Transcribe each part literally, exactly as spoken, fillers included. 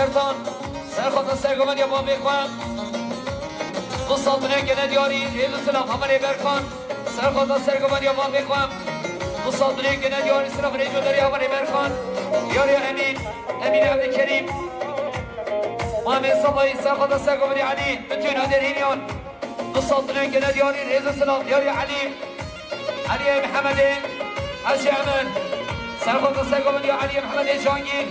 Berkan, serxwata sergovendiya babê xwe. Du sal dinê gene diyarî, rêz û silav hevalê Berkan. Serxwata sergovendiya babê xwe. Du sal dinê gene diyarî, silav rêz û derî hevalê Berkan. Diyariya Emîn, Emîn Evdî Kerîm. Mamê Savayî, serxwata sergovendiya Elî, Mitûna Derhîniyan. Du sal dinê gene diyarî, rêz û silav, diyariya Elî. Eliyê Mihemedê Hecî Emir. Serxwata sergovendiya Eliyê Mihemedê Cangîr.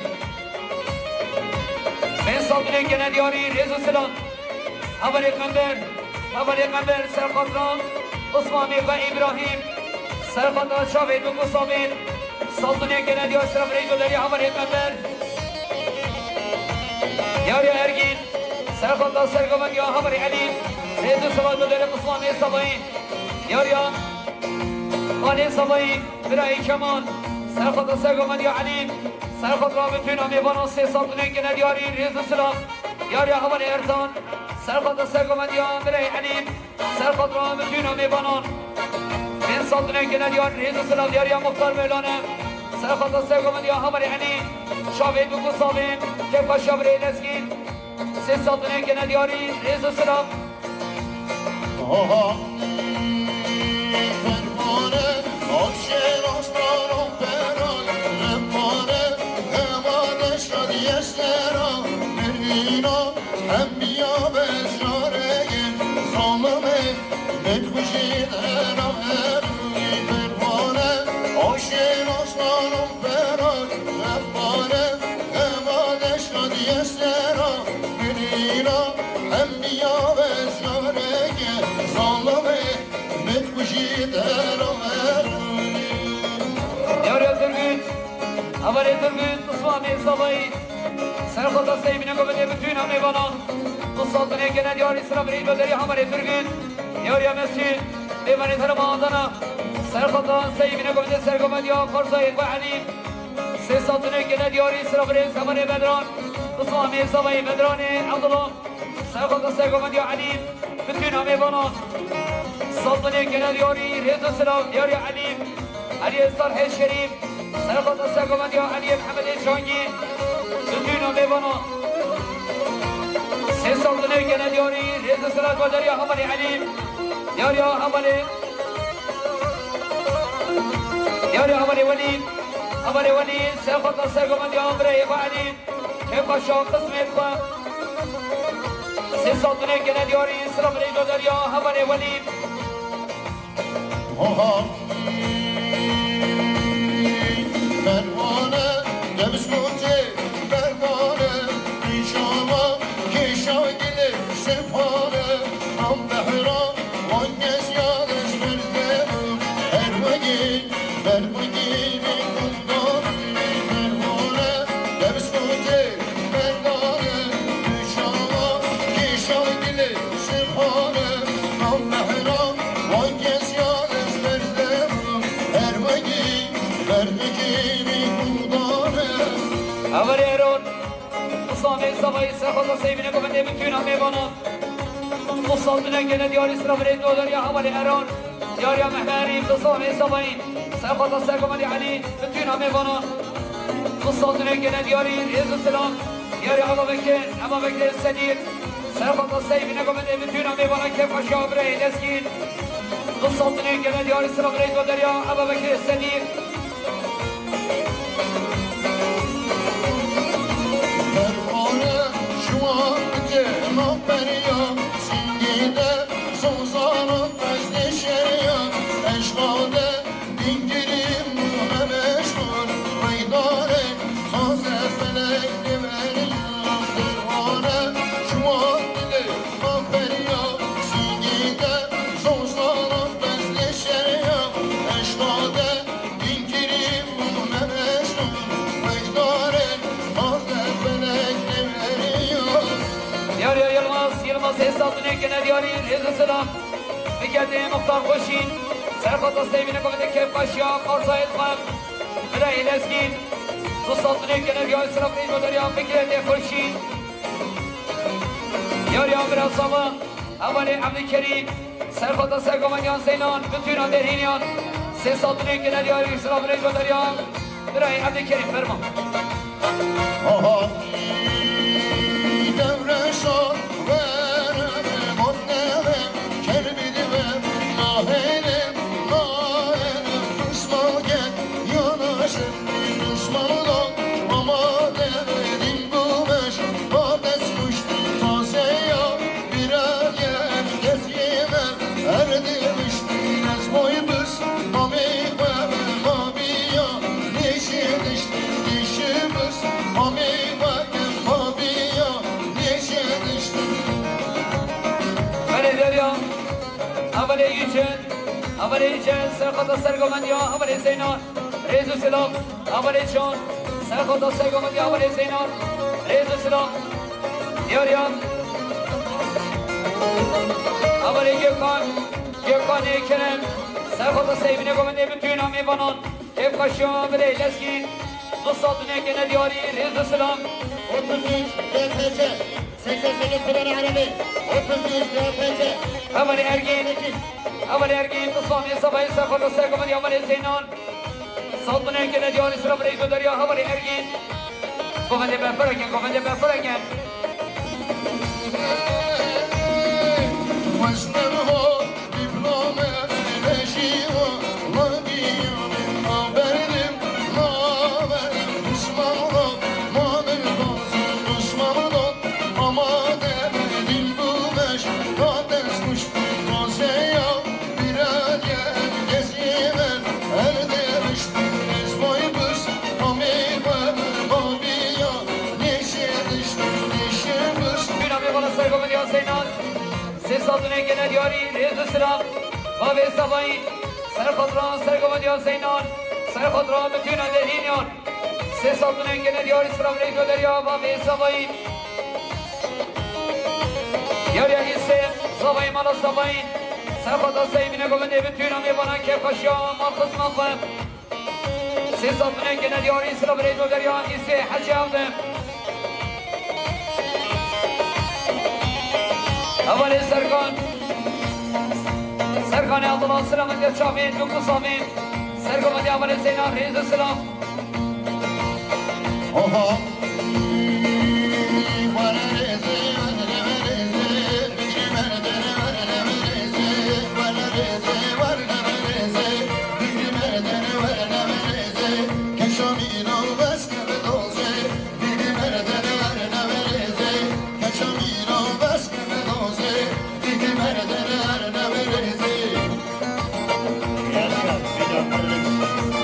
Pênc sal dinê gene diyarî, rêz û silav. Hevalê Qember, hevalê Qember, serxwata Osmanê ve Îbrahîm. Serxwata çavê du Gusabîn. Sal dinê gene diyarî, silav rêz û derî hevalê Qember. Diyariya Ergîn, serxwata sergovendiya hevalê Elî. Rêz û silav rêz û derî Osmanê Savayî. Diyariya Xalê Savayî, birayê Kemal, serxwata sergovendiya Elî, serxwata ra mitûna mêvanan sê sal dinê gene diyarî, rêz û silav. Diyariya hevalê Ertan, serxwata sergovendiya birayê Elî, serxwata ra mitûna mêvanan. Pênc sal dinê gene diyarî, rêz û silav, diyariya Muxtar Mewlane, serxwata sergovendiya hevalê Elî, çavê du Gusabîn, kêfa şavirê Lezgîn. Sê sal dinê gene diyarî, rêz û silav. Aha. Pervane, aşê rastana peray, repare, hemane şadiye sera, mirîna, hem biya beşareyê, zalime, met xujî dera erûyî pervane, aşê rastana peray, repare, hemane şadiye sera, mirîna, hem biya beşareyê, zalime, met xujî dera erûyî. Diyariya Turgut, hevalê Turgut, Osmanê Savayî, serxwata seyvîne govendê mitûna mêvanan. Du sal dinê gene diyarî, silav rêz û derî hevalê Turgut. Diyariya Mesûd, mêvanê Terema Adana. Serxwata seyvîne govendê sergovendiya Xarzayê ve Elî. Sê sal dinê gene diyarî, silav rêz hevalê Bedran. Osmanê Savayî, Bedranê Evdilo. Serxwata sergovendiya Elî, mitûna mêvanan. Sal dinê gene diyarî, rêz û silav, diyariya Elî. Eliyê Salhê Şerîf, serxwata sergovendiya Eliyê Mihemedê Cangî, mitûna mêvanan. Sê sal dinê gene diyarî, rêz û silav, diyariya hevalê Elî. Diyariya hevalê, diyariya hevalê Welî. Hevalê Welî, serxwata sergovendiya birayê xwe Elî. Kêfa şa qismê xwe. Sê sal dinê gene diyarî, silav rêz û derî hevalê Welî. Oha. Pervane, debskotê, pervane, pîşama, kêşa gilê, sefane, nam behra, van gez ya leşber dero, her wegî. Hevalê Eron, Ustamê Savayî, serxwata seyvîne govendê mitûna mêvanan. Du sal dinê gene diyarî, silav rêz û derî hevalê Eron. Diyariya Mehmerî, Ustamê Savayî, serxwata sergovendê Elî, mitûna mêvanan. Du sal dinê gene diyarî, rêz û silav. Diyariya Eba Bekir, Eba Bekir Sedîr, serxwata seyvîne govendê mitûna mêvanan, kêfa şa birayê Lezgîn. Du sal dinê gene diyarî, silav rêz û derî Eba Bekir Sedîr. Pervane şima dike navberiya, singî de zozana, ez dişeya, eşqa de dingirî muhemeşkur, meydane taze felek deveriya. Pervane şima dike navberiya, singî de zozana, ez dişeya, eşqa de Diyariya Yilmaz, Yilmaz hêsa dinê gene diyarî, rêz û silam. Bikete Muxtar Xweşî, serxwata seyvîne govendê kêfxweşiya qarzayê xwe. Birayê Lezgîn, du sal dinê gene diyarî, silam rêz û derî Bikete Xweşî. Diyariya Mira Sava, hevalê Evdîkerîm. Serxwata sergovendiyan Zeynan, mitûna Derhîniyan, sê sal dinê gene diyarî, silav rêz û derî birayê Evdîkerîm, fermo. Aha. Belê Derya, hevalê Yücel, hevalê Yücel, serxweta sergovendiya, hevalê Zeynan, rêz û silav, hevalê Can, serxweta sergovendiya, hevalê Zeynan, rêz û silav, diyariya, hevalê Gökhan, Gökhanê Kerem, serxweta seyvînê govendê, bütün amêvanan, kêfxweşiya, belê Lezgîn, du sed û nehkê nediyarî, rêz û silav. Otuz üç D F C. Seksen sekiz Pınar Arabi. Otuz üç D F C. Hevalê Ergin. Hevalê Ergin, Islamê Sevayê serxweta sergovendiya, hevalê Zeynan. Sed û nehkê nediyarî, silav, rêz û deriya, hevalê Ergin. Govendê berfirek in, govendê berfirek in. Bîna bê bala sergovendiya Zeynan. Sê sed û nehkê nediyarî, rêz û silav. Bavê Sevayî. Serxweta sergovendiya Zeynan. Serxweta bütün derhîniyan. Sê sed û nehkê nediyarî, silav, rêz û deriya, bavê Sevayî. Diyariya Îsê, Sevayî, mala Sevayî. Serxweta seyvînê govendê, bütün amêvanan, kêfxweşiya, mal xizma xwe. Sê sed û nehkê nediyarî, silav, rêz û deriya, Îsê Hecî Evdem. Hevalê Serkan. Serkanê Abdullah, silav, diya çavên, Lukû Savên. Sergovendiya, hevalê Zeynan, rêz û silav. Oho.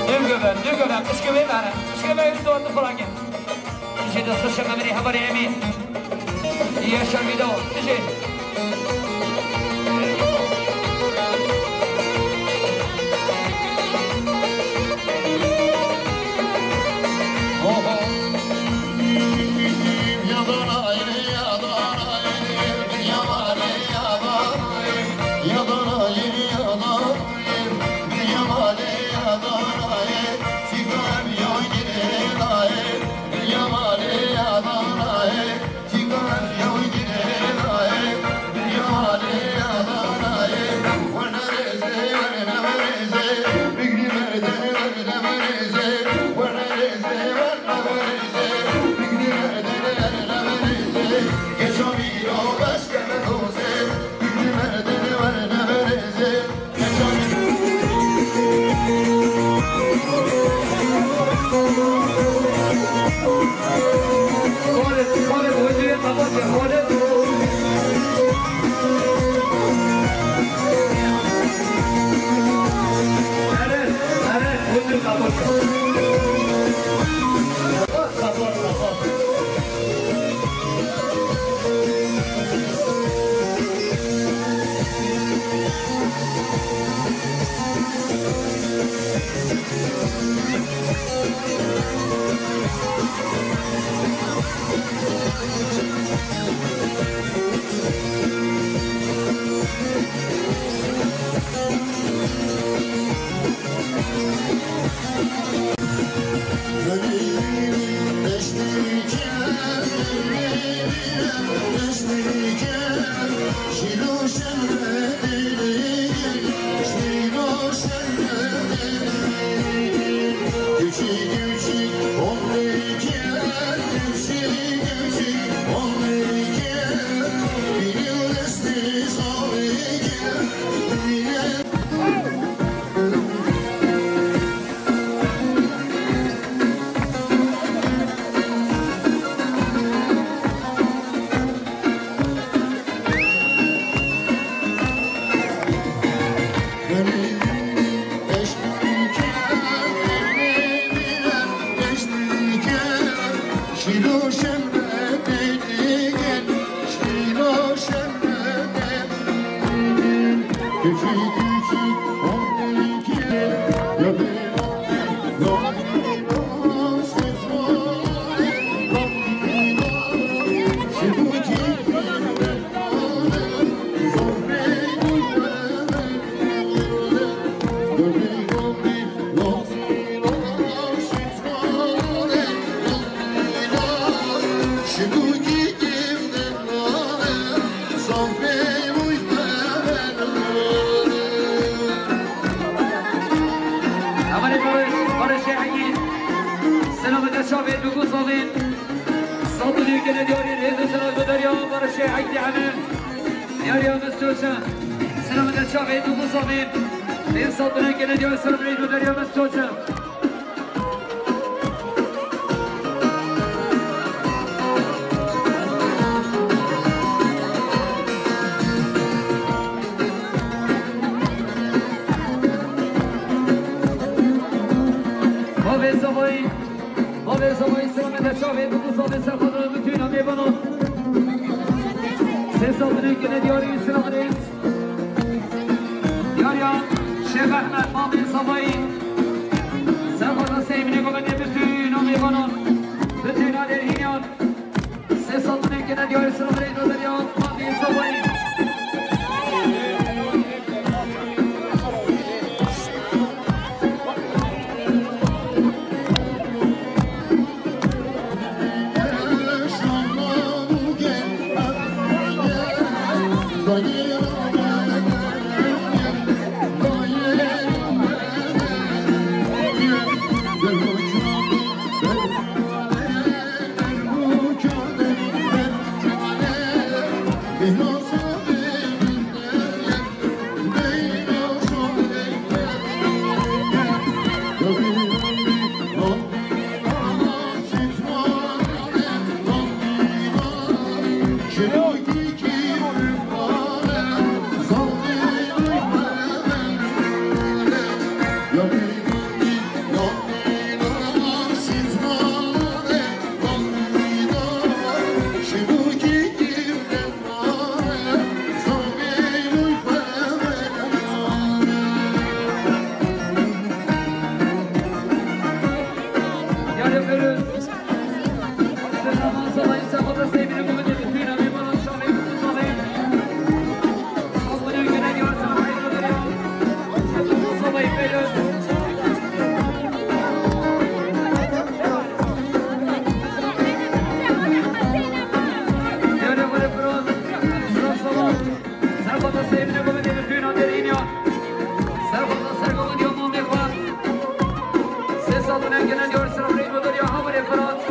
Dû govend, dû govend, pişkê wê vere, pişkê wê dor difirake. Dijî destxweşe Memrî, hevalê Emîn. Yaşar Vidal, dijî. Hevalê Barış, Barış Şehegî. Selamete çavê Duguzalî. Saldırı gene diyarî rêzê selam derya Barış Şehegî hene. Diyarî Ahmet Çoça. Selamete çavê Duguzalî. Rêz saldırı gene diyarî selam rêz derya Ahmet Çoça. Bavê Zavayî, bavê Zavayî, selamete çavê Duguzalî, serxwedana bütün amêvanan. Sê saldırı gene diyarî selam rêz. Diyarî Şêx Ehmed, Mamê Zavayî, serxwedana Seymînê Govendê, bütün amêvanan, bütün aderhînan. Sê saldırı gene diyarî selam rêz derya Mamê Zavayî. Serxwedana Seymînê Govendê, bütün aderhînan. Serxwedana sergovendiya mamê xwe. Sê saldırı gene diyarî selam rêz derya Hamirê Firat.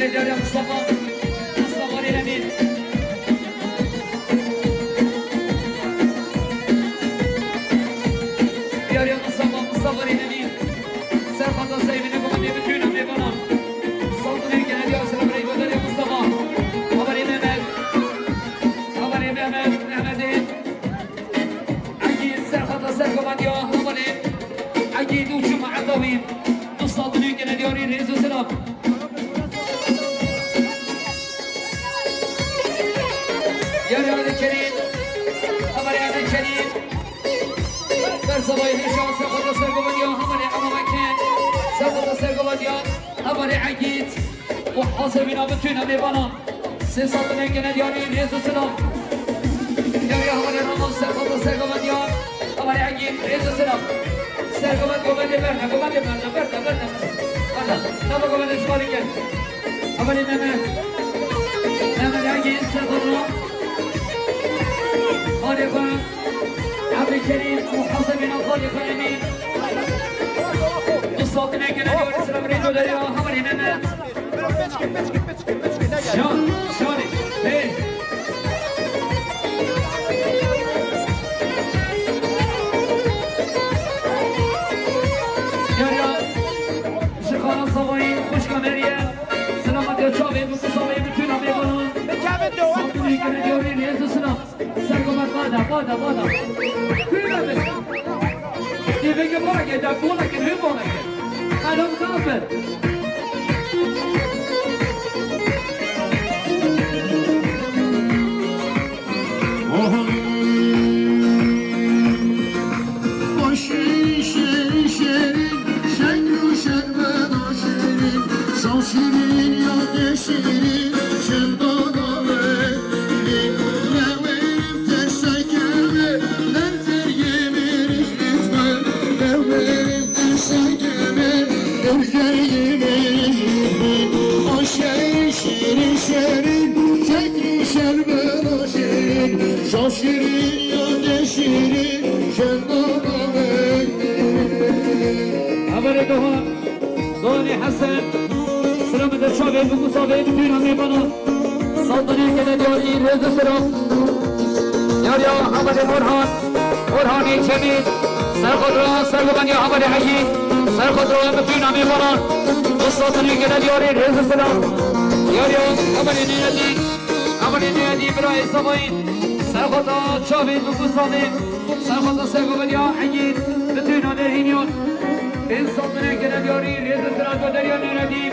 Diyariya Mustafa, Mustafa Rêlemî. Diyariya Mustafa, Mustafa Rêlemî. Serxata Seymîne komandê bütün mêvanan. Saldırı gene diyor, selam aleyküm, Diyariya Mustafa. Havarê Mehmet. Havarê Mehmet, Mehmet'in. Egîd serxata sergomandiya havalê. Egîd û çûma Etawî. Du sal dinê gene diyarî rêz û selam. Yarî Ede Kerîm. Havalê Ede Kerîm. Bersavayê Hêşan serxata sergomandiya havalê Ema Mekin. Serxata sergomandiya havalê Egîd. Û hasebîna bütün mêvanan. Sê sal dinê gene diyarî rêz û selam. Diyarî havalê Ramon serxata sergomandiya. Havalê Egîd rêz û selam. Sergomand govendê berne, govendê berne, berne, berne. Berne. Nava govendê şixalî kin. Havalê Mehmet. Mehmet Egîd serxata. Xalê xwe. Ebdulkerîm û hasebîna xalê xwe Emîn. Du sal dinê gene diyarî selam rêz û deriya havalê Mehmet. Şan, şanê, hey. Yariya, ji xana Savayî, xwişka Meryem, selamet ya çavê, bi Savayî, bütün amê bana. Sabunî gene diyarî, rêz û selam. Sergomet bada, bada, bada. Kuyme be. Dîveke bora ke, de bora ke, ne bora ke. Adam kafir. Şirin, şirin, şirin, şeker û şerbet şirin, şan şirin ya de şirin, şerbet Haberê Dohan. Donê Hesen, silamê de çavê, bi gusavê, bi tûna mêvana. Saltanê gele diyarî, rêz û selam. Yariya Haberê Orhan, Orhanê Cemîl, serxotra, sergobaniya Haberê Heyî, serxotra, bi tûna mêvana. Saltanê gele diyarî, rêz û selam. Yariya Haberê Neyedî, Haberê Neyedî, birayê Savayî, serxotra, çavê, bi gusavê. Serxwata sergoveriya Egîd, bi tûna derhîniyan. Pênc sal dinê gele diyarî, rêz û sira Goderiya Nûredîn.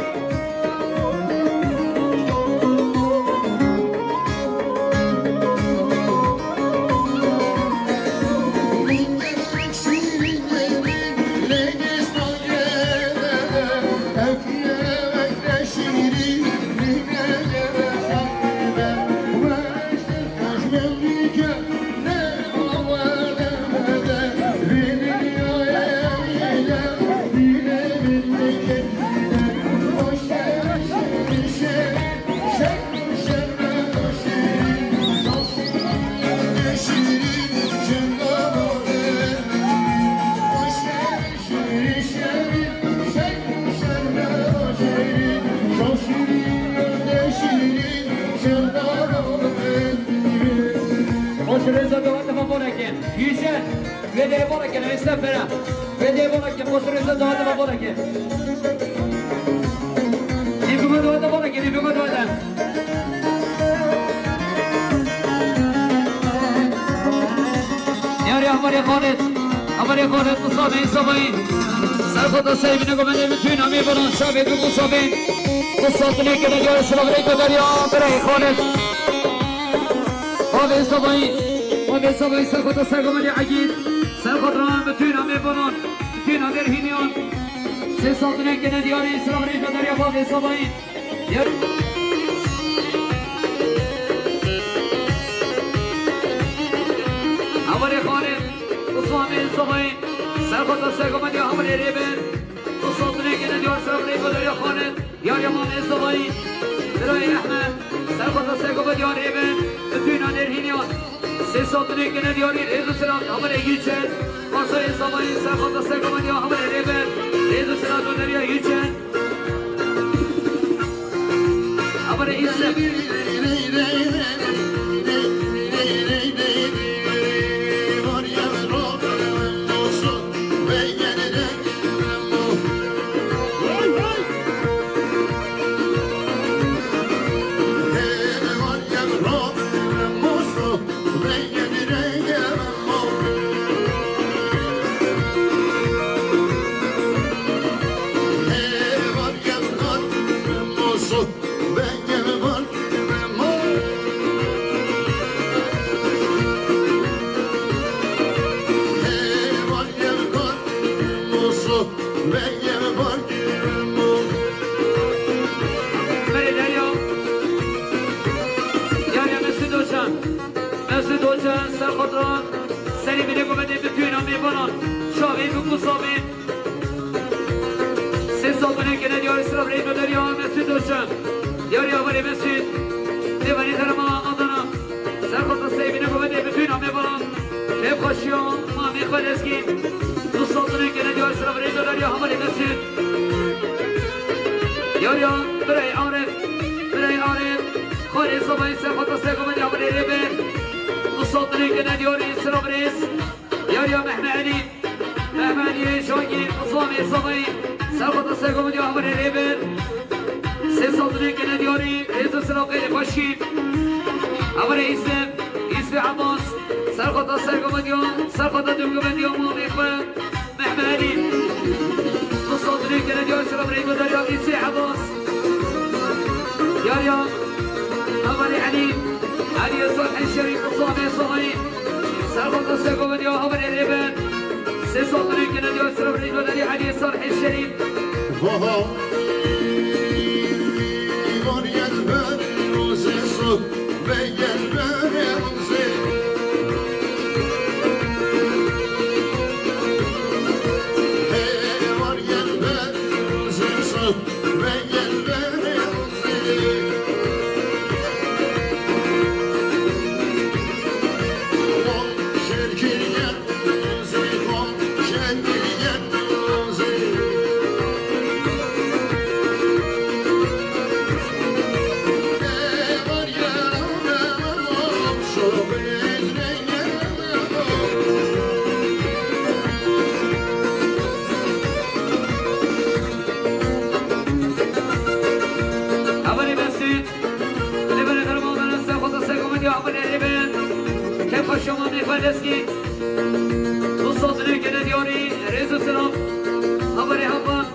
Hoş rêza dewata me bore ke. Yüce. Vê derê bore ke, neyse pera. Vê derê bore ke, hoş rêza dewata me bore ke. Nîvî me dewata bore ke, nîvî me dewata. Yarî Haberê Xalid, Haberê Xalid, Musa Bey, Sabayî. Serxwata Seybîne, gomenê bi tûna mêvanan, çavê bi Musa Bey. Musa Bey, gele diyarê, silav rê Goderiya, birayê Xalid. Bavê Sabayî, bavê Sabayî, serxwata sergomenê Egîd. Serxwata bi tûna mêvanan, bi tûna derhîniyan. Sê sal dinê gele diyarî, silav rê Goderiya, bavê Sabayî. Haberê Xalid, Usmanê Sabayî, serxwata sergomenê Haberê Rêber, Usmanê gele diyar, silav rê Goderiya Xalid, yar Yamanê Sabayî, birayê Ehmed, serxwata sergomenê Rêber, bi tûna derhîniyan. Sê sal dinê gele diyarî, rêz û silav, Haberê Yücel, Masayê Sabayî, serxwata sergomenê Haberê Rêber, rêz û silav, Goderiya Yücel. Berê derya. Yariya Mesûd Ocan. Mesûd Ocan, serxwedran. Serê bîne ku me dê bi tûna mêvanan. Çavê bi ku savê. Sê sal binê kene diyarî sira birê derya Mesûd Ocan. Diyarî havarê Mesûd. Dêvanê derema Adana. Serxwedran serê bîne ku me dê bi tûna mêvanan. Kêfxweşiya mamê xwe Lezgîn. Du sal binê kene diyarî sira birê derya havarê Mesûd. Yariya birayê Arif. Birayê Arif. Xalê Zavayî serxwedran serê ku me dê havarê Rêber. Du sal binê kene diyarî sira birêz. Yariya Mehme Elî. Mehme Elî Şangî, Osmanê Zavayî, serxwedran serê ku me dê havarê Rêber. Sê sal binê kene diyarî, rêz û silav xêrê xweşî. Havarê Îsef, Îsfê Ebas, serxwedran serê ku me dê, serxwedran dû ku me dê mamê xwe. Mehme Elî. Du sal binê kene diyarî sira birê derya Îsfê Ebas. Yariya. Havarê Elî. Elî Esad Eşerî, Osmanê Zavayî. Serxwedran serê ku me dê havarê Rêber. Sê sal binê kene diyarî sira birê derya Elî Esad Eşerî. Vaha. Var gel ben rozê su. Ve gel bere Remzi. Hey, var gel bere Remzi. Ve gel bere Remzi. Xon şerkir gel Remzi, xon şerkir gel Remzi. Havarê Mesûd, lê berê derma dana ser xwe da ser komediya havarê Rêber. Kêfxweşiya mamê xwe Lezgîn. Du sal binê kene diyarî, rêz û silav. Havarê Havan.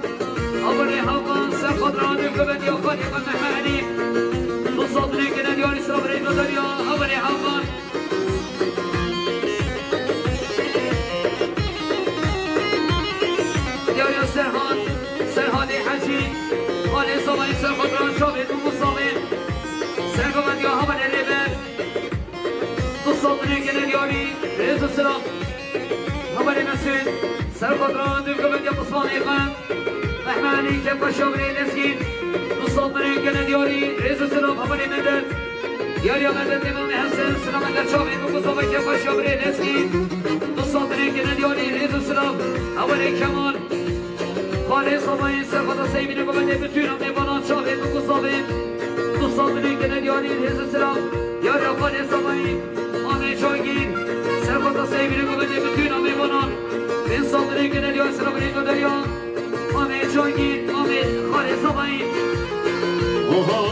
Havarê Havan, serxwedran dû ku me dê xalê xwe Mehme Elî. Du sal binê kene diyarî sira birê derya, havarê Havan. Diyarî Serhan, Serhanê Hecî. Xalê Zavayî serxwedran çavê ku Musavê. Serxwedran ya havarê Rêber. Du sal binê kene diyarî, rêz û silav. Havarê Mesûd, serxwedran dû ku me dê Musavê xwe. Mehme Elî, kêfxweşiya birê Lezgîn. Du sal binê kene diyarî, rêz û silav havarê Medet. Diyariya Medet ê mamê Hesen, silav Medet çavê ku Musavê, kêfxweşiya birê Lezgîn. Du sal binê kene diyarî, rêz û silav havarê Kemal. Xalê Zavayî, serxwedran serê bîne ku me dê bi tûna mêvanan çavê bi ku savê. Du sal binê kene diyarî, rêz û silav. Diyariya Xalê Zavayî, Amê Cangîr, serxwedran serê bîne ku me dê bi tûna mêvanan. Pênc sal binê kene diyarî sira birê derya. Amê Cangîr, Amê Xalê Zavayî. Oha.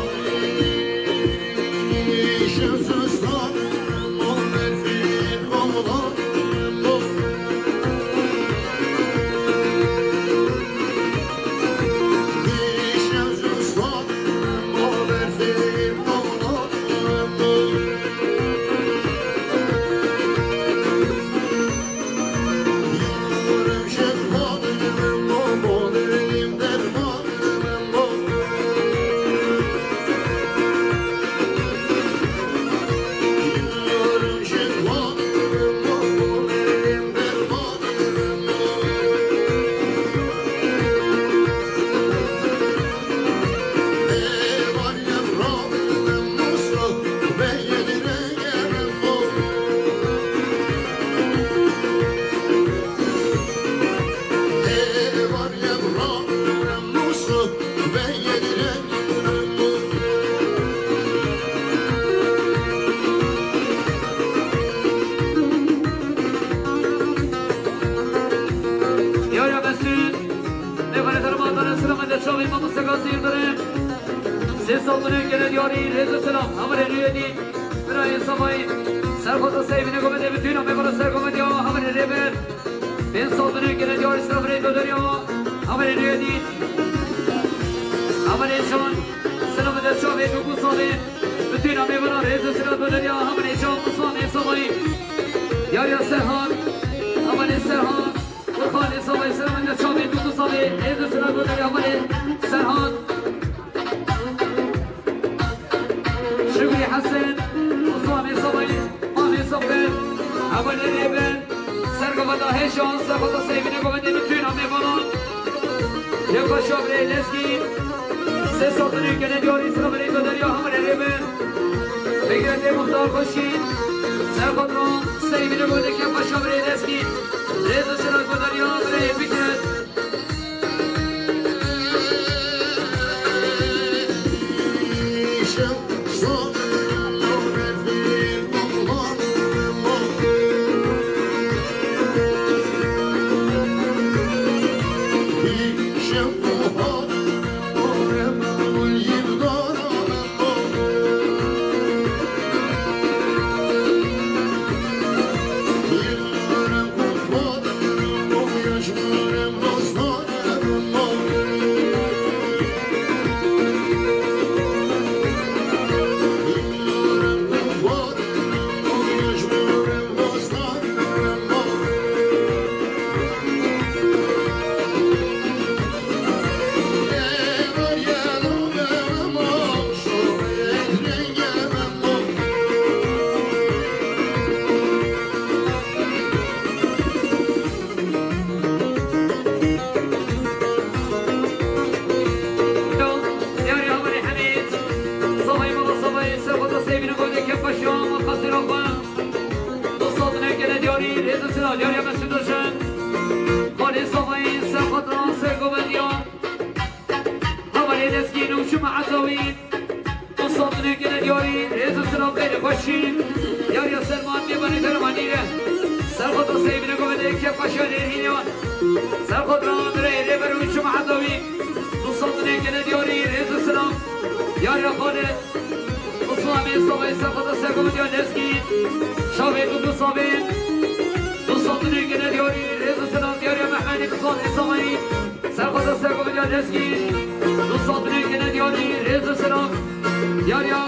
Pênc sed milyon gele diyarî, rêz û selam. Hevalê Nûredîn, birayê Safayî. Serxweza Seyvînê Gomedê, bi tûna mêvana ser Gomediya, hevalê Rêber. Pênc sed milyon gele diyarî, selam rê doderiya, hevalê Nûredîn. Hevalê Can, selam de çavê Dûkû Savê. Bi tûna mêvana rêz û selam doderiya, hevalê Can, Usmanê Safayî. Diyariya Serhan, hevalê Serhan. Kurbanê Safayî, selam de çavê Dûkû Savê. Rêz û selam doderiya, hevalê Serhan. Şükrî Hesen, Usmanê Safayî, Mamê Safayî, hevalê Rêber, sergovenda Hêşan, sergovenda Seyvînê Gomedê, bi tûna mêvanan. Kêfa şabrê Lezgîn, sê sed milyon gele diyarî, sira birê doderiya, hevalê Rêber. Fikretê Muxtar Xweşî, sergovenda Seyvînê Gomedê, kêfa şabrê Lezgîn. Rêz û selam doderiya, birê Fikret. Diyarê hevalê Hemîd, Safayî, mala Safayî, serxweza Seyvînê Gomedê, kêfa şiya, maqasê Rafa. Du sed milyon gele diyarî, rêz û selam, diyariya Mesûd Ojen. Xalê Safayî, serxweza Seyvînê Gomedê. Hevalê Lezgîn û Şima Etawî. Du sed milyon gele diyarî, rêz û selam, xeyrê xweşî. Diyariya Selman, mêvanê Dermanî ye. Serxweza Seyvînê Gomedê, kêfa şiya Nêrîniyan. Serxweza birayê Rêber û Şima Etawî. Du sed milyon gele diyarî, rêz û selam. Diyariya Xalê Usmanê Safayî, serxweza sergovediya Lezgîn. Çavê Dûkû Savê. Du sed milyon gele diyarî, rêz û selam, diyariya Mehmedê Usmanê Safayî. Serxweza sergovediya Lezgîn, du sed milyon gele diyarî, rêz û selam. Diyariya.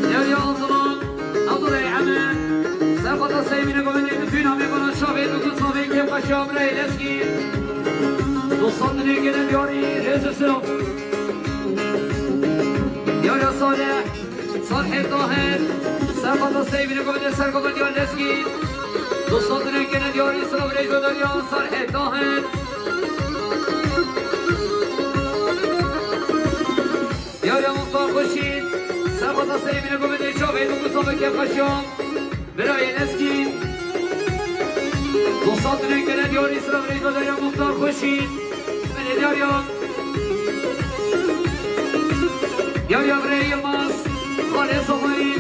Diyariya Abdullah, Abdullah Eme, serxweza Seyvînê Gomedê, bi tûna mêvana Şavê, Dûkû Savê, kêfa şiya birayê Lezgîn. Du sed milyon gele diyarî, rêz û selam. Diyariya Salih, Salihê Tahir, serxweza Seyvînê Gomedê, sergovediya Lezgîn. Du sed milyon gele diyarî, sira birayê doderiya Salihê Tahir. Diyariya Muxtar Xweşî, serxweza Seyvînê Gomedê, çavê Dûkû Savê, kêfa şiya. Birayê Lezgîn. Du sed milyon gele diyarî, sira birayê doderiya Muxtar Xweşî. Belê diyariya. Diyariya birayê Yilmaz. Xalê Safayî.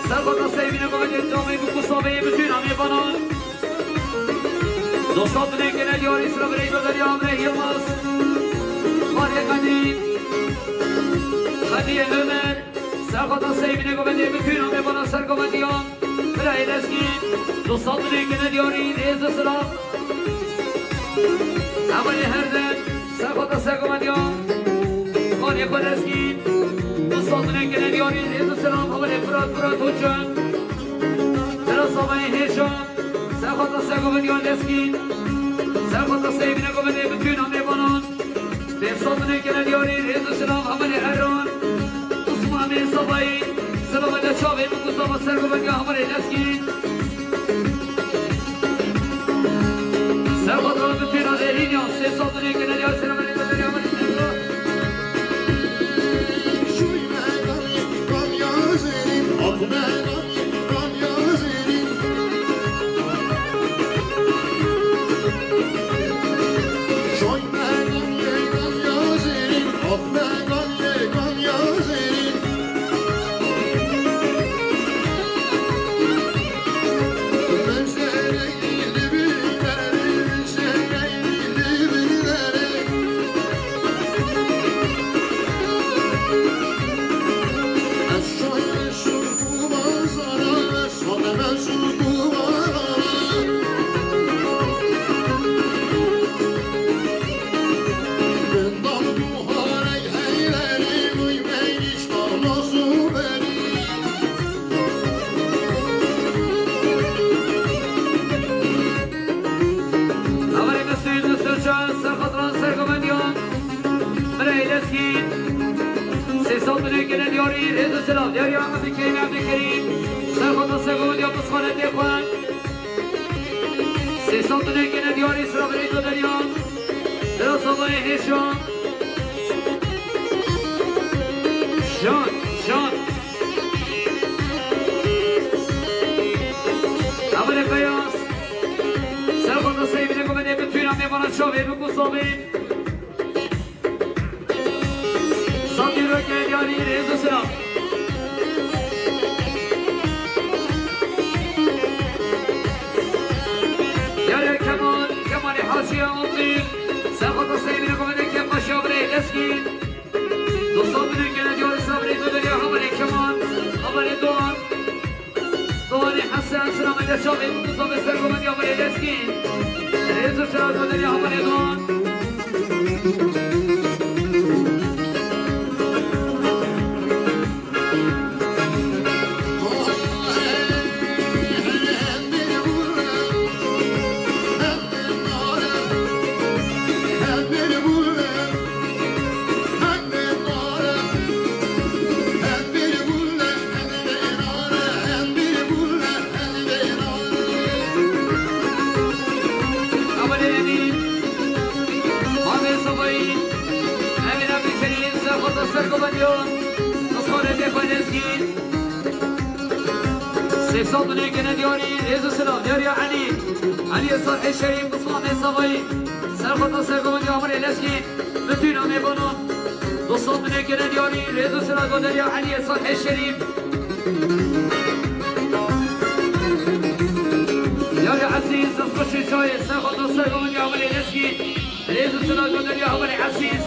Serxweza Seyvînê Gomedê, çavê Dûkû Savê, bi tûna mêvanan. Du sed milyon gele diyarî, sira birayê doderiya birayê Yilmaz. Xalê Qedî. Qedîyê Ömer. Serxweza Seyvînê Gomedê, bi tûna mêvana sergovediya birayê Lezgîn. Du sed milyon gele diyarî, rêz û selam. Hevalê her dem, serxweza sergovediya. Xalê xwe Lezgîn. Firat Hoca, Firat Savayê Hêja, Serxwata Sergovên ya Lezgîn, Serxwata Seyvîne Govendê Bitûna Mêvanan, pênc sed û neh gene diyarî, rêz û silav hevalê Erran, Osman Amê Savayî, silavê de çavê min ku zava Sergovên ya hevalê Lezgîn. Serxwata Bitûna Derhînyan, sê sed û neh gene diyarî, silavê de çavê min ku zava Hevalê Mesûd Mesûdcan, Serxwata Sergovendiyan, Birayê Lezgîn, sê sed û neh gene diyarî, rêz û silav, diyarî Ahmetê Kerîm, Evdê Kerîm, Serxwata Sergovendiyan, Pisxanetê xwe, sê sed û neh gene diyarî, silav rêz û derya, Dira Savayê Hêşan, Şan, Şan. Hevalê Beyaz, Serxwata Seyvîne Govendê Bitûna Mêvana çavê min ku zavê. Sed euro gene diyarî, rêz û silav. Diyarê Kemal, Kemalê Hacî ya Amdî, Serxwata Seyvîne Govendê Kemal Şa Birayê Lezgîn. Dostlar, bugün gene diyoruz, sabredin, ya hevalê Kemal, hevalê Doğan. Doğanê Hesen, silamê de çavê min ku zavê Sergovendiya Birayê Lezgîn. Rêz û silav, ya hevalê Doğan. Hevalê Emîn, Amê Savayî, Emîn Evdê Kerîm, Serxwata Sergovendiyan, Pisxanetê xwe Lezgîn. Sê sed û neh gene diyarî, rêz û silav, diyarî Elî, Elî Sarhê Şerîf, Pisxanê Savayî, Serxwata Sergovendiya hevalê Lezgîn, Bitûna Mêvanan. Du sed û neh gene diyarî, rêz û silav, diyarî Elî Sarhê Şerîf. Diyarê Ezîz, Ezbaşê Çayê, Serxwata Sergovendiya hevalê Lezgîn, rêz û silav, diyarî hevalê Ezîz.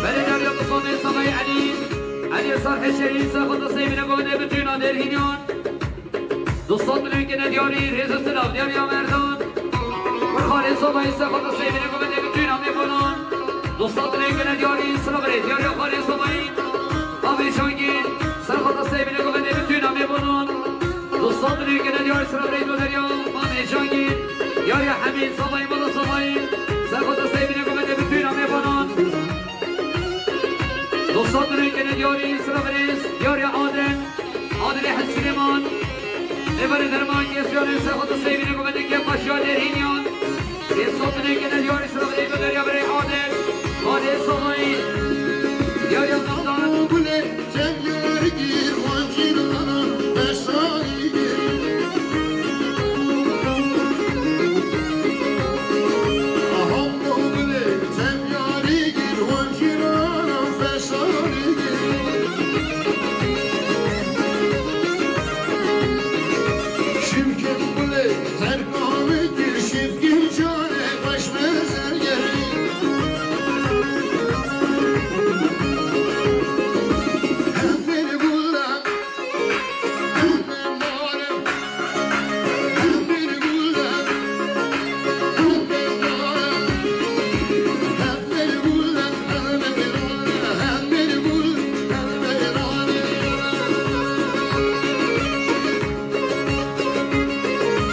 Belê dariya Qisonê Savayê Elî, Elî Sarhê Şerîf, Serxwata Seyvîne Govendê Bitûna Derhînyan. Du sed û neh gene diyarî, rêz û silav, diyarî Amerdan. Kurxanê Savayî, Serxwata Seyvîne Govendê Bitûna Mêvanan. Du sed û neh gene diyarî, silav rê, diyarî Xanê Savayî. Amê Cangîr, Serxwata Seyvîne Govendê Bitûna Mêvanan. Du sed û neh gene diyarî, silav rê, diyarî Amê Cangîr. Diyarî Hemîd Savayî, Mala Savayî. Serxwata Seyvîne Govendê Bitûna Mêvanan. Du sed û neh gene Diyarî Sira Birêz, diyarî Adil, Adilê Hec Silêman. Mêvanê derman Kesyanê Sexot û Seybînê Gomendê Kepaşiya Derhîniyan. Ê sot binê gene diyarî Sira Birêz, diyarî Adil. Adê Somayî. Diyarî Azamdan. Gulê Cem Yargir, Wancîrana, Beşarî.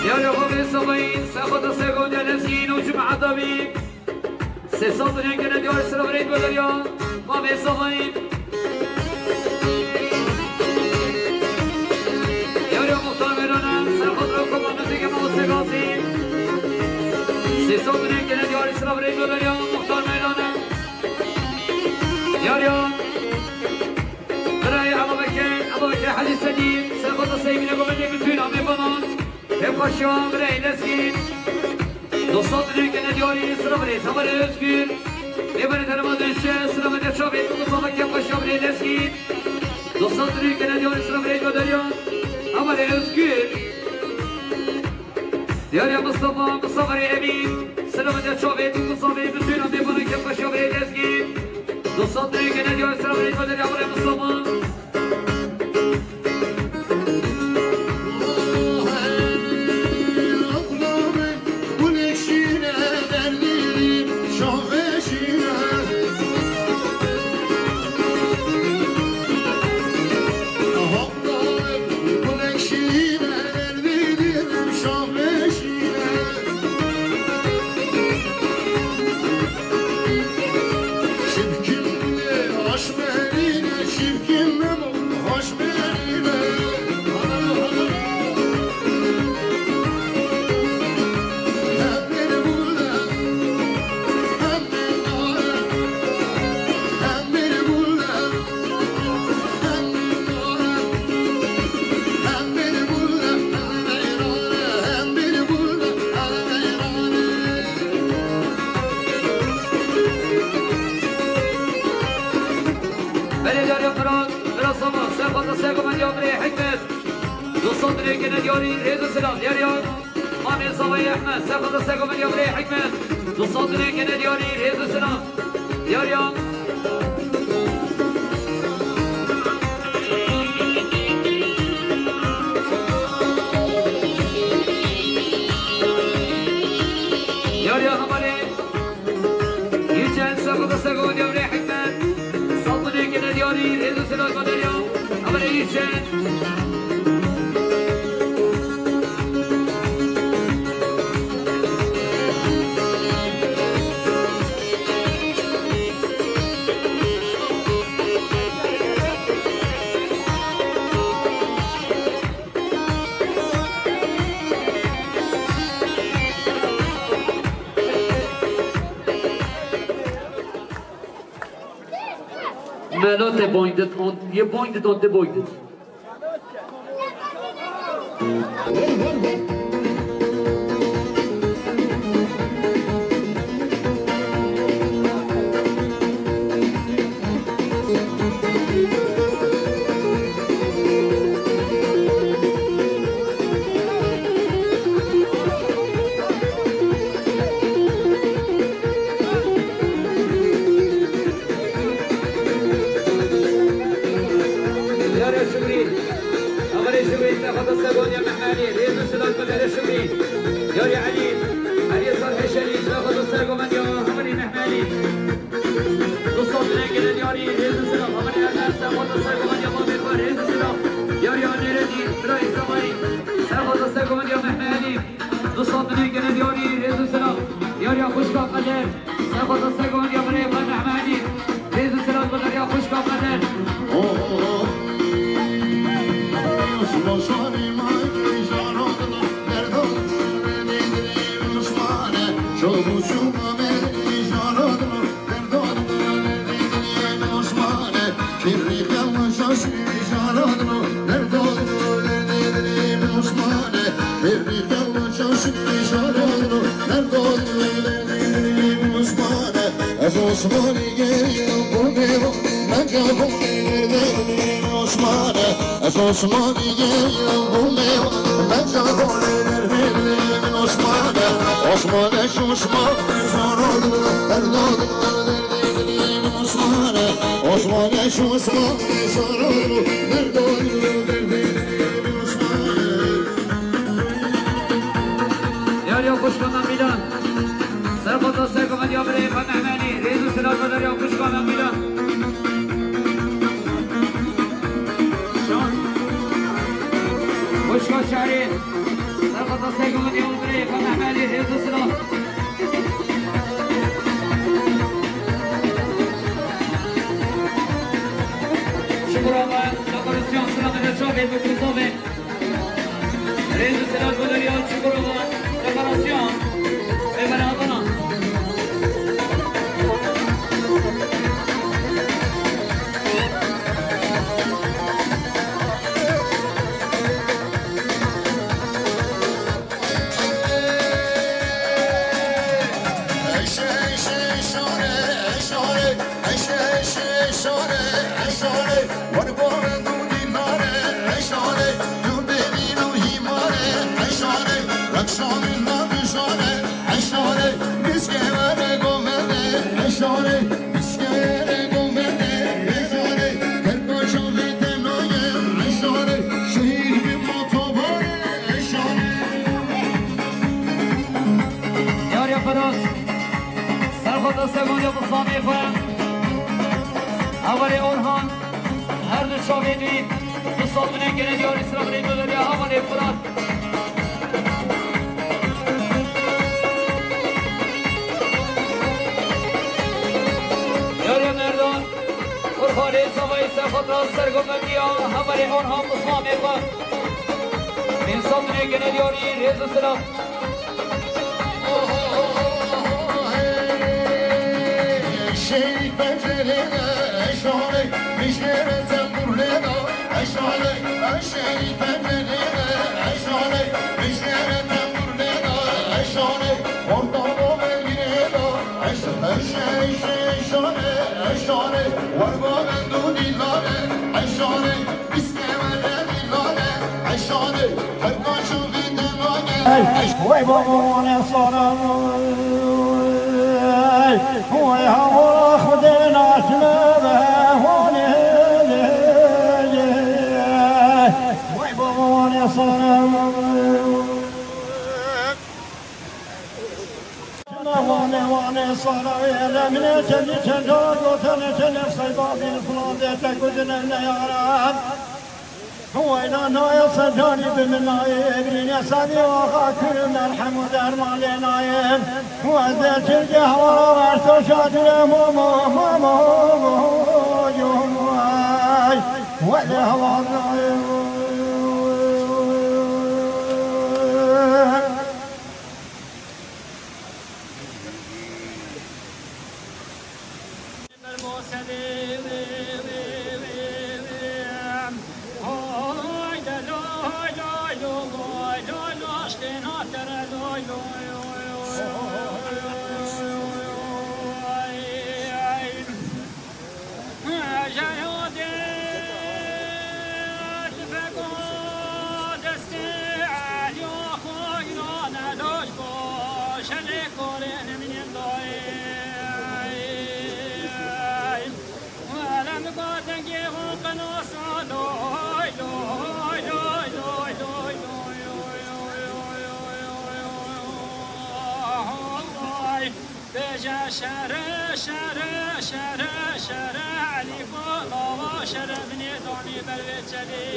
Diyarê xwe bê Sebayîn, Sexota Sego, Lezgîn û cemaeta wî. Sê sal dinyên gene diyar Sira Birêz Goderiya, ma bê Sebayîn. Diyarê Muxtar Meylana, Sexot Roko, ma nizîkê ma Segazî. Sê sal dinyên gene diyar Sira Birêz Goderiya, Muxtar Meylana. Diyarê Birayê Ebabekir, Ebabekir Helî Sedî, Sexota Seybînê Gomendê Mitûn, amê banan. Hevpaşiya birayê Lezgîn. Dostan dilê gene diyarî Sira Birêz, Hevalê Özgür. Mêvanê derma dönüşe, Sira Medya Çavê, Mustafa Hevpaşiya birayê Lezgîn. Dostan dilê gene diyarî Sira Birêz Goderiya, Hevalê Özgür. Diyarê Mustafa, Mustafa rê Emîn, Sira Medya Çavê, Mustafa Hevpaşiya birayê Lezgîn. Dostan dilê gene diyarî Sira Birêz Goderiya, Hevalê Mustafa. Belê diyarê Firat, Firat Soma, Sexota Sego, Medya birê Hikmet. Dostan dilê gene diyarî, rêz û selam, diyarî. Mamê Zavayê Ehmed, Sexota Sego, Medya birê Hikmet. Dostan dilê gene diyarî, rêz û selam. Diyarî. Diyarî Hevalê. Yücel, Sexota Sego, Medya birê Hikmet. Sal dilê gene diyarî, rêz û selam, Medya. Hevalê Yücel. Melo te boyndit, on, ye boyndit, on te boyndit. Yarê Şukrî, Amerê Şukrî, Sexota Sego, Medya Mehmedî, rêz û selam, Amerê Şukrî. Yarê Elî, Elî Sarheşelî, Sexota Sego, Medya, Amerê Mehmedî. Dostan dilê gene diyarî, rêz û selam, Amerê Erhan, Sexota Sego, Medya, Babê Xwe, rêz û selam. Yarê Anêredî, Birayê Semayî, Sexota Sego, Medya Mehmedî. Dostan dilê gene diyarî, rêz û selam. Diyarî xwişka Qeder. Sexota Sego, Medya birê xwe Mehmedî. Rêz û selam, Qeder ya xwişka Qeder. Osmanî geliyor bu meyvan, bence bu nedir Osman'ı. Es Osmanî geliyor bu meyvan, bence bu nedir Osman'ı. Osman eş Osman, zor oldu, dert oldu, Osman'ı. Osman eş Osman, zor oldu, dert oldu, Osman'ı. Yar ya kuşkana Milan. Serxota sergovendiya birê xwe Mehmedî, rêz û silav guhdarî ya kuşka Mehmîdan. Şan. Kuşka şarê. Serxota sergovendiya birê xwe Mehmedî, rêz û silav. Şukura me, dekorasyon, silav, çavê, mikrofon. Rêz û silav guhdarî ya Çukurova, preparasyon, pêveratina. Eşe, eşe, eşore, eşore, eşe, eşe, eşore, eşore. Wer bavendu dînare, eşare, tu berîno hîmare, eşare, rexşanê navijare, eşare, miskevere govende, eşare, miskevere govende, eşare, kerkaşa vete naye, eşare, şehîr bi matobare, eşare. Yar ya Firas, serxota sergondiya bi samê xwe, hevalê Orhan. Her du çavên wî du sal binê gene diyarî sira binê doderiya hevalê Firat. Yarê Merdan, Urxanê Zavayê Serxota sergovendiya hevalê Orhan Bislamê xwe. Pênc sal binê gene diyarî rêz û silav. Şehîd pencerê de eşare, mijgere tembur lê da eşare, şehîd pencerê de eşare, mijgere tembur lê da eşare, orta o belgirê da eş-, eş-, eş-, eşare, eşare, warba bendu dilare eşare. Vay baba, ne sarar. Vay hava, Xwedê nasme be, hone. Vay baba, ne sarar. Wane, wane, sara, ele, mine, çeli, çenda, gotene, çele, sayba, bir, falan, dete, gudine, ne yarar. Wayna naya sercanî bi min nayê, birîne sedî axa kir merhem û derman lê nayê. Û ez dê çirkê hewara bertoşa dile momo, momo, momo, yo, ay. Welê hewar nayê. Bêje şere, şere, şere, şere, Elî Balava şere, binê danî ber vê çelî.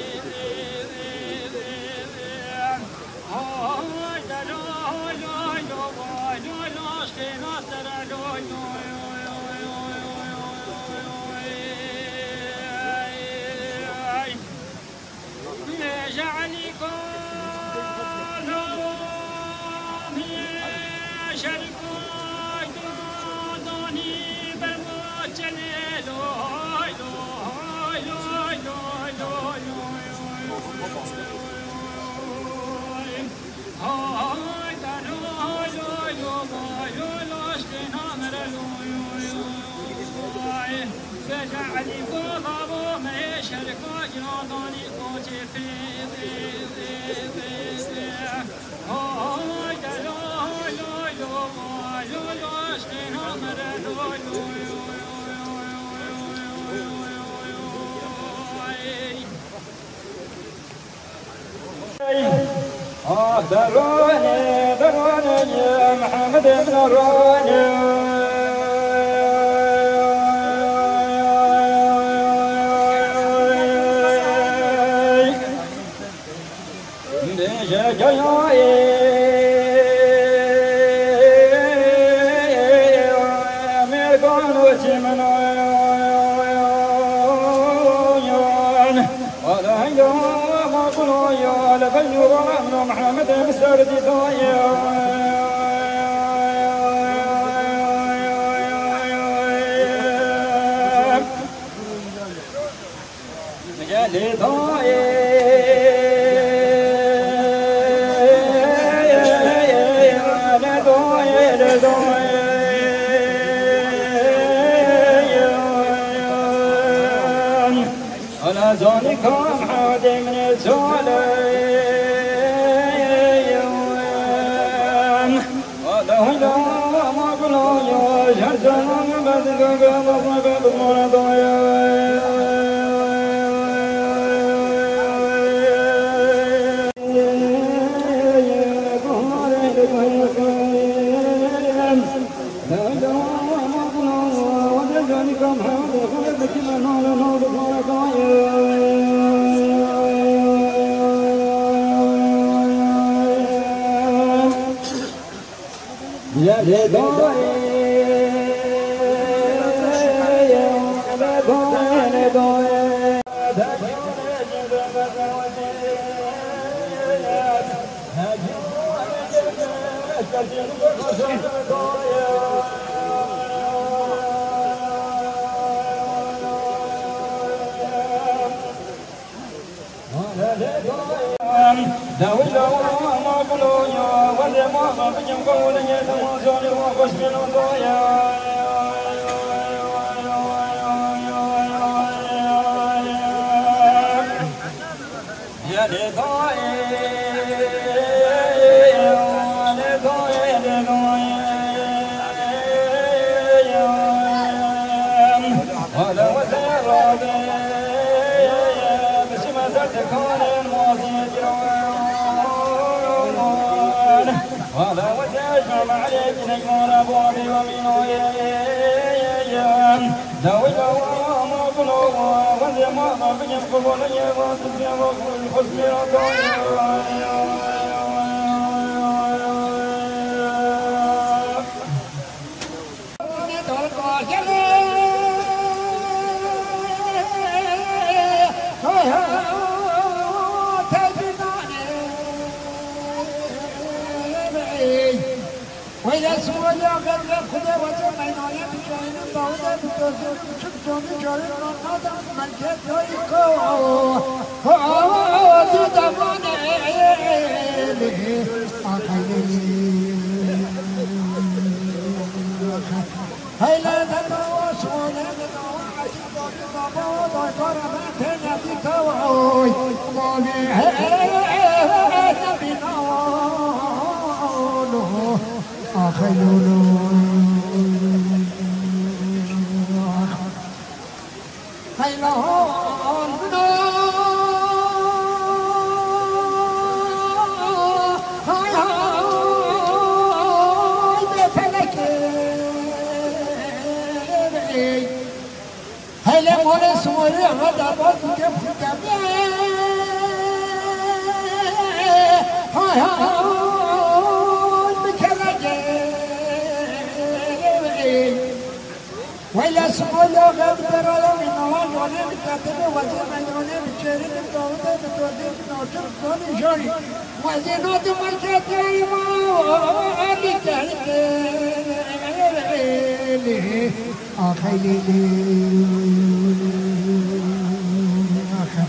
Hay dere, hay, hay, lo, vay, lo, lo, aşkê nasere, lo, lo, Ah, derane, derane, Muhammed ibn Rane. Bêje geyayê mêrgan û çîminoyan. Ala ya ma kulo ya le ben yo Muhammed bi ser dîdaya. Ana zanî kam hadê min ê çale. Weyla Sûriya xelkê Xwedê wece meynayê bi cayînin dawide bi dozînin çik tomî carîn nan nadin melkê dayî ko. Ko tu devanê axeylê. Heyle de dawa şole de dawa acî dayî baba dayî kara me têne dî kawa oy. Bavê he nebîna. Ax, ey lolo. Ax. Hey, la, hol, la. Hay, hay, de felekê. Hele more sumore ha da bol ke fukame. Hay hay, bir kere gel. Wele sumore ha da bol ke fukame. Wele sumore ha da bol ke fukame. Wezî nod malketê ma alî kehîlê. Axeylê. Axe.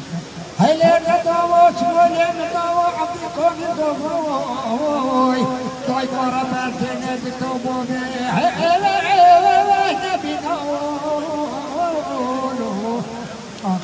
Hele ne dawa çûne ne dawa abî konî dovoy. Tay para berdene di dovoy. Hele hele hele ne bîna.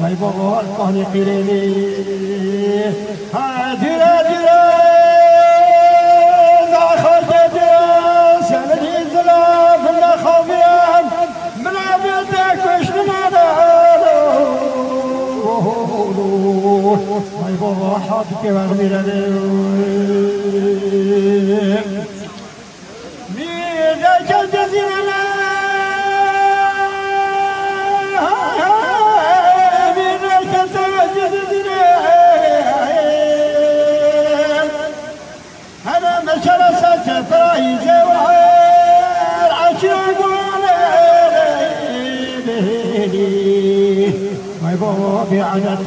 Vay baba, kanî qîrênî. Ha, dîre, dîre, daxar de dîre, sevinî zila, bin de xaviyan, min a bê te kuştina de. Vay baba, ha dikê ver mîre de. Vay baba, bir adet.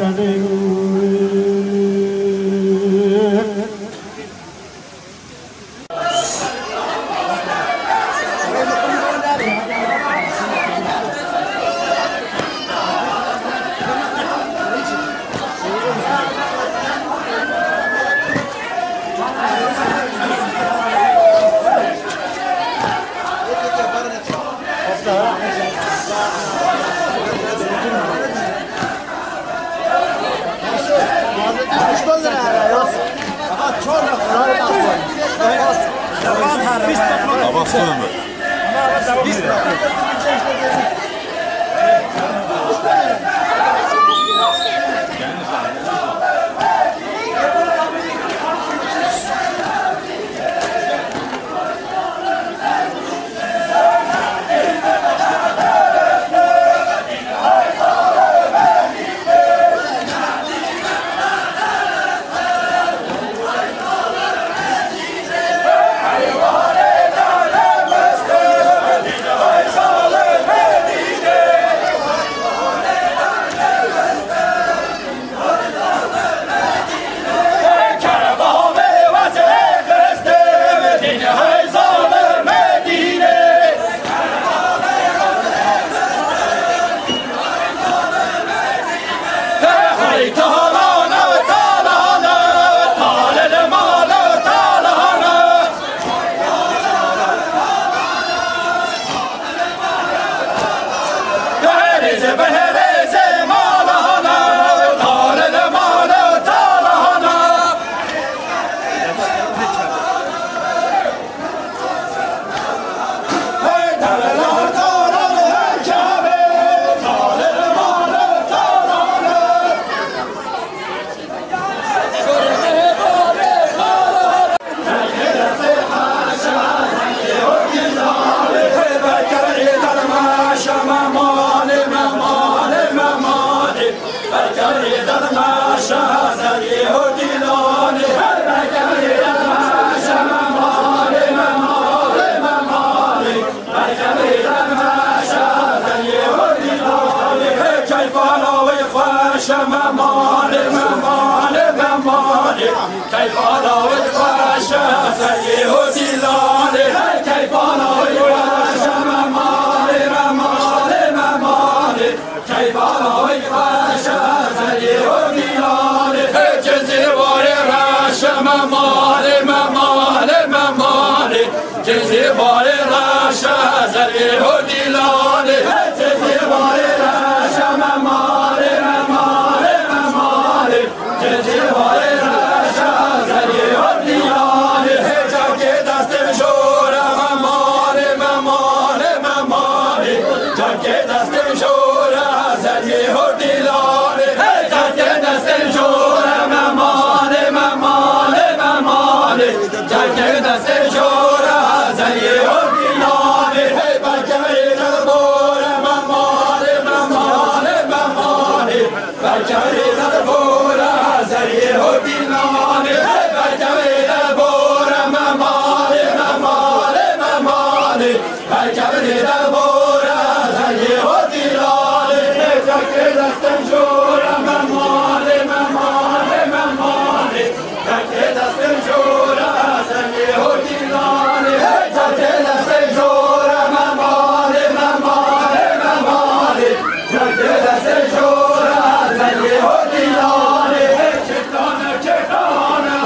Memalê, memalê, memalê, keyfana wê xweş e, zerrê û dîlanê. Hey, keyfana wê xweş e, memalê, memalê, memalê, keyfana wê xweş e, zerrê û dîlanê. Hey, cizî warê reş e, memalê, memalê, memalê, cizî warê reş e, zerrê û dîlanê. Hey, cizî warê reş e, memalê, memalê, memalê, cizî warê reş e, zerrê û dîlanê. Hey, çakê destê jor e, memalê, memalê, memalê, çakê destê jor e, zerrê û dîlanê. Hey, çakê destê jor e, memalê, memalê, memalê, çakê destê jor e, zerrê û dîlanê. Hey, berkevê dilbor e, memalê, memalê, memalê, berkevê dilbor e, zerrê û dîlanê. Hey, berkevê dilbor e, memalê, memalê, memalê, berkevê dilbor e, zerrê û dîlanê. Hey, çakê destê jor e, memalê, memalê, memalê, çakê destê jor e, zerrê û dîlanê. Hey, çakê destê jor e, memalê, memalê, memalê, çakê destê jor e, zerrê û dîlanê. Hey, çetana, çetana,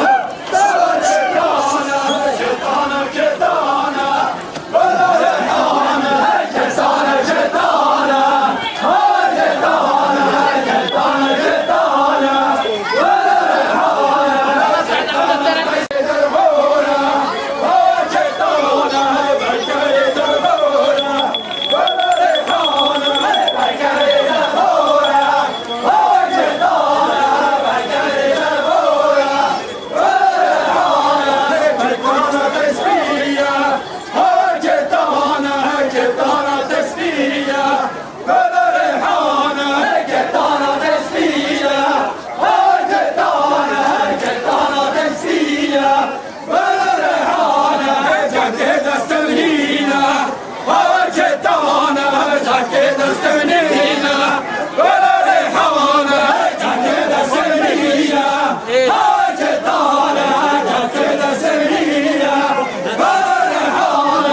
çetana, çetana, çetana.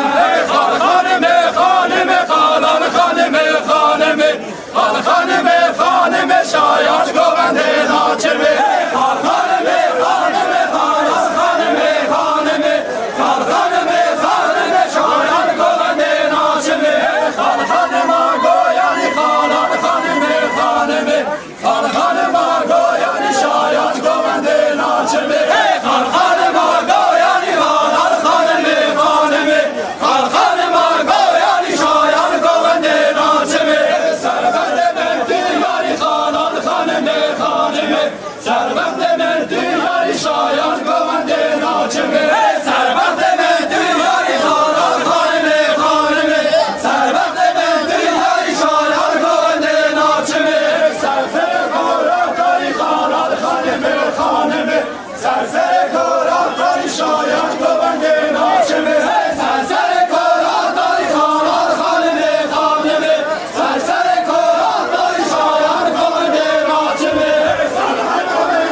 Xanime, xanime, xalan xanime, xanime. Xal xanime, xanime, şayar govendê naçime. Xal xanime, xanime, xalan xanime, xanime. Xal xanime, xanime, şayar govendê naçime. Xal xanima goyanî, xalan xanime, xanime. Xal xanima goyanî, şayar govendê naçime. Xal xanima goyanî, xalan xanime, xanime. Xal xanima goyanî, şayar govendê naçime. Serverdê min tu yarî, xalan xanime, xanime. Serverdê min tu yarî, şayar govendê naçime. Serverdê min tu yarî, xalan xanime, xanime. Serverdê min tu yarî, şayar govendê naçime. Serserê kora tarî, xalan xanime, xanime. Serserê kora tarî, şayar govendê naçime. Hey, serserê kora tarî, xalan xanime, xanime. Serserê kora tarî, şayar govendê naçime. Serserê kora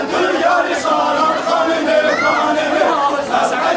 tarî, xalan xanime, xanime. Serserê